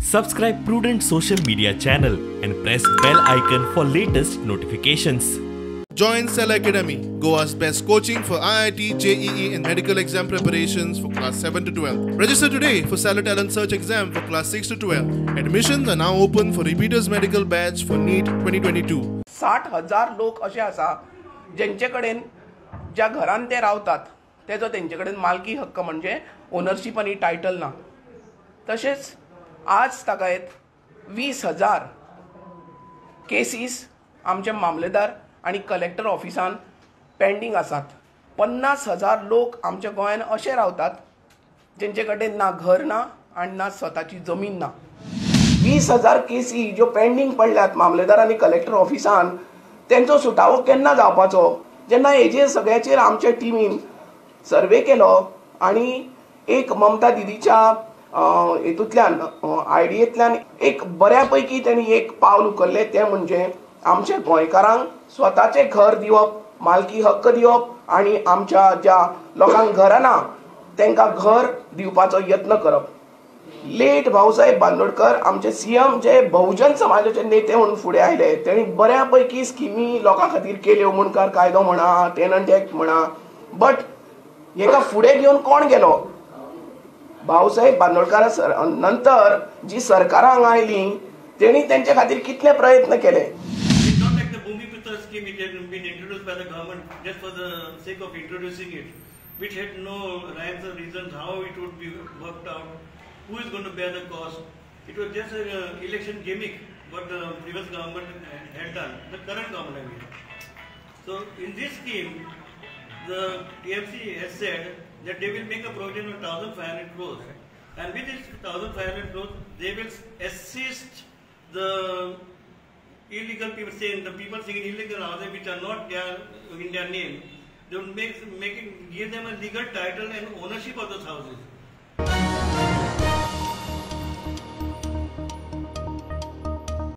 Subscribe Prudent social media channel and press bell icon for latest notifications. Join Cell Academy, Goa's best coaching for IIT, JEE and medical exam preparations for class 7 to 12. Register today for Cellar Talent Search exam for class 6 to 12. Admissions are now open for repeaters medical batch for NEET 2022. 60,000 लोक अशे आसा जेंचे कडेन ज्या घरान ते रावतात तेजो तेंचे कडेन मालकी हक्क म्हणजे ओनरशीप आनी टायटल ना. तशेंच आज ताकायत 20,000 केसीस आमचे मामलेदार आनी कलेक्टर ऑफिसान पेंडींग आसात. 50,000 लोक आमच्या गोंयान अशे रावतात जेंचे कडेन ना घर ना आनी ना स्वताची जमीन ना. 20,000 केसी ज्यो पेंडींग पडल्यात मामलेदार आनी कलेक्टर ऑफिसान तेंचो सुटावो केन्ना जावपाचो? जेन्ना हेजेर सगळ्याचेर आमच्या टिमीन सर्वे केलो आनी एक ममता दिदीच्या हेतूंतल्यान आयडियेंतल्यान एक बऱ्या पैकी तेणी एक पावल उखल्लें, तें म्हणजे आमच्या गोंयकारांक स्वताचें घर दिवप, मालकी हक्क दिवप आनी आमच्या ज्या लोकांक घरां ना तांकां घर दिवपाचो यत्न करप. लेट भाऊसाहेब बांदोडकर आमचे सीएम जे बहुजन समाजाचे नेते म्हणून फुडें आयले, तेणी बऱ्या पैकी स्किमी लोकां खातीर केल्यो, मुंडकार कायदो म्हणा, टेनंट एक्ट म्हणा, बट हेका फुडें घेवन कोण गेलो? भाऊसाहेब बांदोडकर नंतर जी सरकारां हांगा आयलीं तेणी तेंचे खातीर कितले प्रयत्न केले. It's not like the Bhumiputra scheme which had been introduced by the government just for the sake of introducing it, which had no rhymes or reasons how it would be worked out, who is going to bear the cost. It was just an election gimmick what the previous government had done, the current government I mean. So in this scheme, the TMC has said that they will make a provision of 1,500 crores, and with this 1,500 crores, they will assist the illegal people, saying the people staying in illegal houses which are not their, in their name. They will make it, give them a legal title and ownership of those houses.